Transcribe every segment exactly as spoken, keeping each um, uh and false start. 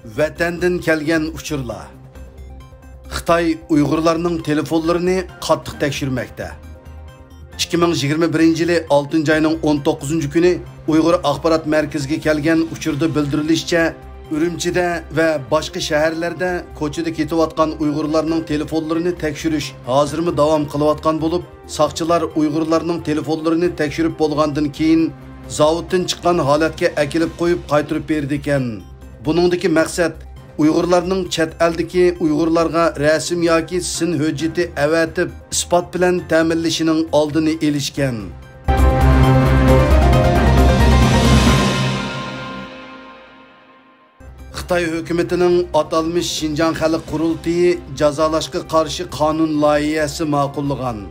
ۋەتەندىن كەلگەن ئۇچۇرلار. خىتاي ئۇيغۇرلارنىڭ تېلېفونلىرىنى قاتتىق تەكشۈرمەكتە. ئىككى مىڭ يىگىرمە بىرىنچى يىلى ئالتىنچى ئاينىڭ ئون توققۇزىنچى كۈنى ئۇيغۇر ئاخبارات مەركىزىگە كەلگەن ئۇچۇردا بىلدۈرۈلۈشىچە، ئۈرۈمچىدە ۋە باشقا شەھەرلەردە كوچىدا كېتىۋاتقان ئۇيغۇرلارنىڭ تېلېفونلىرىنى تەكشۈرۈش ھازىرمۇ داۋام قىلىۋاتقان بولۇپ، ساقچىلار ئۇيغۇرلارنىڭ تېلېفونلىرىنى تەكشۈرۈپ بولغاندىن كېيىن، زاۋۇتتىن چىققان ھالەتكە ئەكېلىپ قويۇپ قايتۇرۇپ بېرىدىكەن. بۇنىڭدىكى مەقسەت ئۇيغۇرلارنىڭ چەت ئەلدىكى ئۇيغۇرلارغا رەسىم ياكى سىن ھۆججىتى ئەۋەتىپ، ئىسپات بىلەن تەمىنلىشىنىڭ ئالدىنى ئېلىشكەن. خىتاي ھۆكۈمىتىنىڭ ئاتالمىش شىنجاڭ خەلق قۇرۇلتىيى جازالاشقا قارشى قانۇن لايىھەسى ماقۇللىغان.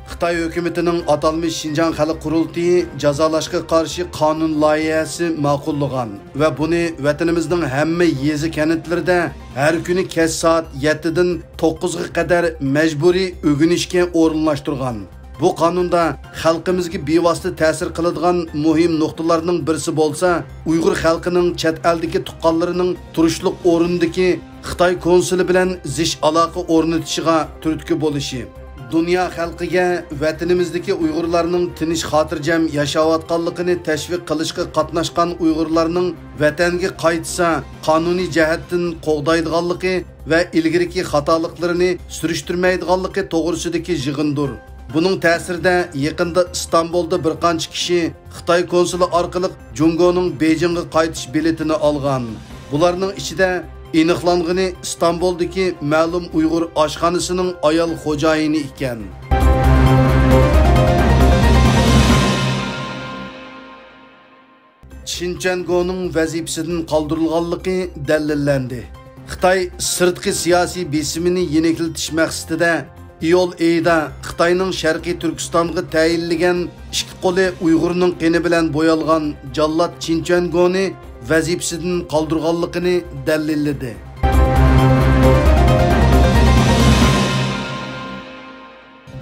خىتاي ھۆكۈمىتىنىڭ ئاتالمىش شىنجاڭ خەلق قۇرۇلتىيى جازالاشقا قارشى قانۇن لايىھەسى ماقۇللىغان ۋە بۇنى ۋەتىنىمىزنىڭ ھەممە يېزا كەنتلىرىدە ھەر كۈنى كەچ سائەت يەتتىدىن توققۇزغا قەدەر مەجبۇرىي ئۆگىنىشكە ئورۇنلاشتۇرغان. بۇ قانۇندا خەلقىمىزگە بىۋاسىتە تەسىر قىلىدىغان مۇھىم نۇقتىلارنىڭ بىرسى بولسا، ئۇيغۇر خەلقىنىڭ چەت ئەلدىكى تۇغقانلىرىنىڭ تۇرۇشلۇق ئورنىدىكى خىتاي كونسۇلى بىلەن زىچ ئالاقە ئورنىتىشىغا تۈرتكە بولۇشى. دۇنيا خەلقىگە ۋەتىنىمىزدىكى ئۇيغۇرلارنىڭ تىنچ-خاتىرجەم ياشاۋاتقانلىقىنى تەشۋىق قىلىشقا قاتناشقان ئۇيغۇرلارنىڭ ۋەتەنگە قايتسا، قانۇنىي جەھەتتىن قوغدايدىغانلىقى ۋە ئىلگىرىكى خاتالىقلىرىنى سۈرۈشتۈرمەيدىغانلىقى توغرىسىدىكى يىغىندۇر. بۇنىڭ تەسىرىدە يېقىندا ئىستانبۇلدا بىر قانچە كىشى خىتاي كونسۇلى ئارقىلىق جۇڭگونىڭ بېيجىڭغا قايتىش بېلىتىنى ئالغان. بۇلارنىڭ ئىچىدە ئېنىقلانغىنى ئىستانبۇلدىكى مەلۇم ئۇيغۇر ئاشخانىسىنىڭ ئايال خوجايىنى ئىكەن. چىن چۈەنگونىڭ ۋەزىپىسىدىن قالدۇرۇلغانلىقى دەلىللەندى. خىتاي سىرتقى سىياسىي بېسىمىنى يېنىكلىتىش مەقسىتىدە ئىيۇل ئېيىدا خىتاينىڭ شەرقىي تۈركىستانغا تەيىنلىگەن ئىككى قولى ئۇيغۇرنىڭ قېنى بىلەن بويالغان جاللات چىن چۈەنگونى ۋەزىپىسىدىن قالدۇرغانلىقىنى دەلىللىدى.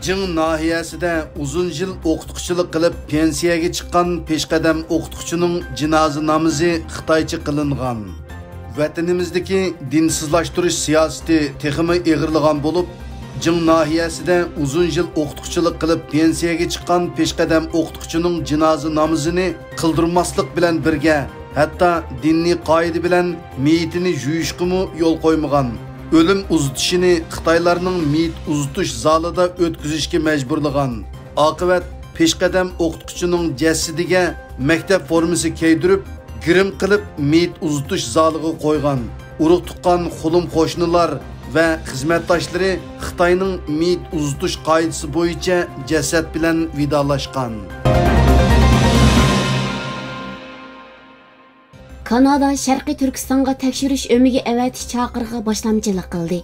جىڭ ناھىيەسىدە ئۇزۇن يىل ئوقۇتقۇچىلىق قىلىپ پېنسىيەگە چىققان پېشقەدەم ئوقۇتقۇچىنىڭ جىنازا نامىزى خىتايچە قىلىنغان. ۋەتىنىمىزدىكى دىنسىزلاشتۇرۇش سىياسىتى تېخىمۇ ئېغىرلىغان بولۇپ، جىڭ ناھىيەسىدە ئۇزۇن يىل ئوقۇتقۇچىلىق قىلىپ پېنسىيەگە چىققان پېشقەدەم ئوقۇتقۇچىنىڭ جىنازا نامىزىنى قىلدۇرماسلىق بىلەن بىرگە، ھەتتا دىنىي قائىدە بىلەن مېيىتىنى يۇيۇشقىمۇ يول قويمىغان. ئۆلۈم ئۇزىتىشىنى خىتايلارنىڭ مېيىت ئۇزىتىش زالىدا ئۆتكۈزۈشكە مەجبۇرلىغان. ئاقىۋەت پېشقەدەم ئوقۇتقۇچىنىڭ جەسىتىگە مەكتەپ فورمىسى كىيدۈرۈپ، گىرىم قىلىپ، مېيىت ئۇزىتىش زالىغا قويغان. ئۇرۇق-تۇغقان، قولۇم-قوشنىلار ۋە خىزمەتداشلىرى خىتاينىڭ مېيىت ئۇزىتىش قائىدىسى بويىچە جەسەت بىلەن ۋىدالاشقان. كانادا شەرقىي تۈركىستانغا تەكشۈرۈش ئۆمىكى ئەۋەتىش چاقىرىقىغا باشلامچىلىق قىلدى.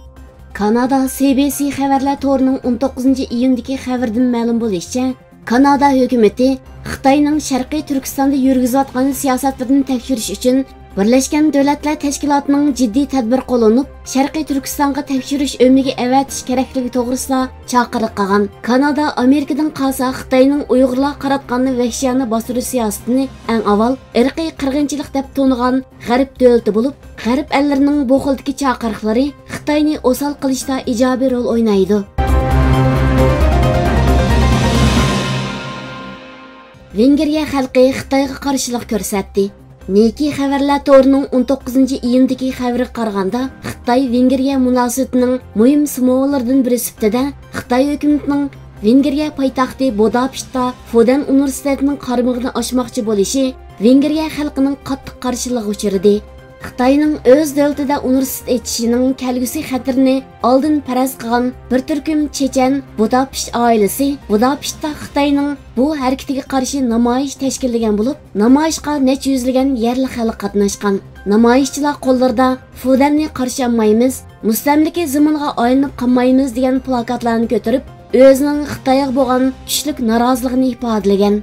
كانادا سى بى سى خەۋەرلەر تورىنىڭ ئون توققۇزىنچى ئىيۇندىكى خەۋىرىدىن مەلۇم بولۇشىچە، كانادا ھۆكۈمىتى خىتاينىڭ شەرقىي تۈركىستاندا يۈرگۈزۈۋاتقان سىياسەتلىرىنى تەكشۈرۈش ئۈچۈن بىرلەشكەن دۆلەتلەر تەشكىلاتىنىڭ جىددىي تەدبىر قوللىنىپ، شەرقىي تۈركىستانغا تەكشۈرۈش ئۆمىكى ئەۋەتىش كېرەكلىكى توغرىسىدا چاقىرىق قىلغان. كانادا ئامېرىكىدىن قالسا خىتاينىڭ ئۇيغۇرلارغا قاراتقان ۋەھشىيانە باستۇرۇش سىياسىتىنى ئەڭ ئاۋۋال ئىرقىي قىرغىنچىلىق دەپ تونۇغان غەرب دۆلىتى بولۇپ، غەرب ئەللىرىنىڭ بۇ خىلدىكى چاقىرىقلىرى خىتاينى ئوسال قىلىشتا ئىجابىي رول ئوينايدۇ. ۋېنگرىيە خەلقى خىتايغا قارشىلىق كۆرسەتتى. نىكى خەۋەرلەر تورىنىڭ ئون توققۇزىنچى ئىيۇندىكى خەۋىرىگە قارىغاندا، خىتاي ۋېنگرىيە مۇناسىۋىتىنىڭ مۇھىم سىمۋوللىرىدىن بىرى سۈپىتىدە، خىتاي ھۆكۈمىتىنىڭ ۋېنگرىيە پايتەختى بۇداپېشتتا فودەن ئۇنىۋېرسىتېتىنىڭ قارمىقىنى ئاچماقچى بولۇشى ۋېنگرىيە خەلقىنىڭ قاتتىق قارشىلىقىغا ئۇچرىدى. خىتاينىڭ ئۆز دۆلىتىدە ئۇنىۋېرسىتېت ئېچىشىنىڭ كەلگۈسى خەتىرىنى ئالدىن پەرەز قىلغان بىر تۈركۈم چېچەن بۇداپېشت ئائىلىسى بۇداپېشتتا خىتاينىڭ بۇ ھەرىكىتىگە قارشى نامايىش تەشكىللىگەن بولۇپ، نامايىشقا نەچچە يۈزلىگەن يەرلىك خەلق قاتناشقان. نامايىشچىلار قوللىرىدا «فۇدەننى قارشى ئالمايمىز، مۇستەملىكە زېمىنىغا ئايلىنىپ قالمايمىز» دېگەن پلاكاتلارنى كۆتۈرۈپ، ئۆزىنىڭ خىتايغا بولغان كۈچلۈك نارازىلىقىنى ئىپادىلىگەن.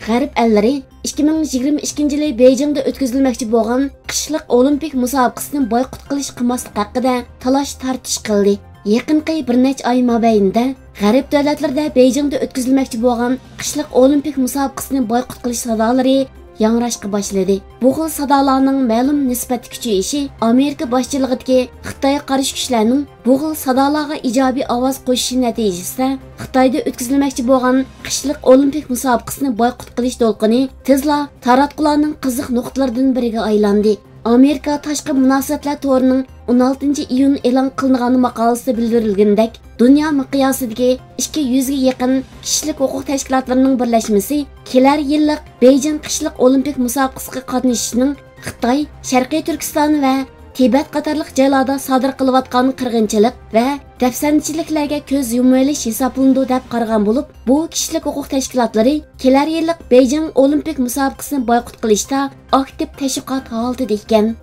غەرب ئەللىرى ئىككى مىڭ يىگىرمە ئىككىنچى يىلى بېيجىڭدا ئۆتكۈزۈلمەكچى بولغان قىشلىق ئولىمپىك مۇسابىقىسىنى بايقۇت قىلىش قىلماسلىق ھەققىدە تالاش-تارتىش قىلدى. يېقىنقى بىر نەچچە ئاي مابەينىدە غەرب دۆلەتلىرىدە بېيجىڭدا ئۆتكۈزۈلمەكچى بولغان قىشلىق ئولىمپىك مۇسابىقىسىنى بايقۇت قىلىش سادالىرى ياڭراشقا باشلىدى. بۇ خىل سادالارنىڭ مەلۇم نىسبەتتە كۈچىيىشى ئامېرىكا باشچىلىقىدىكى خىتايغا قارشى كۈچلەرنىڭ بۇ خىل سادالارغا ئىجابىي ئاۋاز قوشۇشى نەتىجىسىدە خىتايدا ئۆتكۈزۈلمەكچى بولغان قىشلىق ئولىمپىك مۇسابىقىسىنى بايقۇت قىلىش دولقۇنى تېزلا تاراتقۇلارنىڭ قىزىق نۇقتىلىرىدىن بىرىگە ئايلاندى. ئامېرىكا تاشقى مۇناسىۋەتلەر تورىنىڭ ئون ئالتىنچى ئىيۇن ئېلان قىلىنغان ماقالىسىدە بىلدۈرۈلگىنىدەك، دۇنيا مىقياسىدىكى ئىككى يۈزگە يېقىن كىشىلىك ھوقۇق تەشكىلاتلىرىنىڭ بىرلەشمىسى كېلەر يىللىق بېيجىڭ قىشلىق ئولىمپىك مۇسابىقىسىغا قاتنىشىشنىڭ خىتاي، شەرقىي تۈركىستان ۋە تىبەت قاتارلىق جايلاردا سادىر قىلىۋاتقان قىرغىنچىلىق ۋە دەپسەندىچىلىكلەرگە كۆز يۇمۇۋېلىش ھېسابلىنىدۇ دەپ قارىغان بولۇپ، بۇ كىشىلىك ھوقۇق تەشكىلاتلىرى كېلەر يىللىق بېيجىڭ ئولىمپىك مۇسابىقىسىنى بايقۇت قىلىشتا ئاكتىپ تەشۋىقات ھالىتىدە ئىكەن.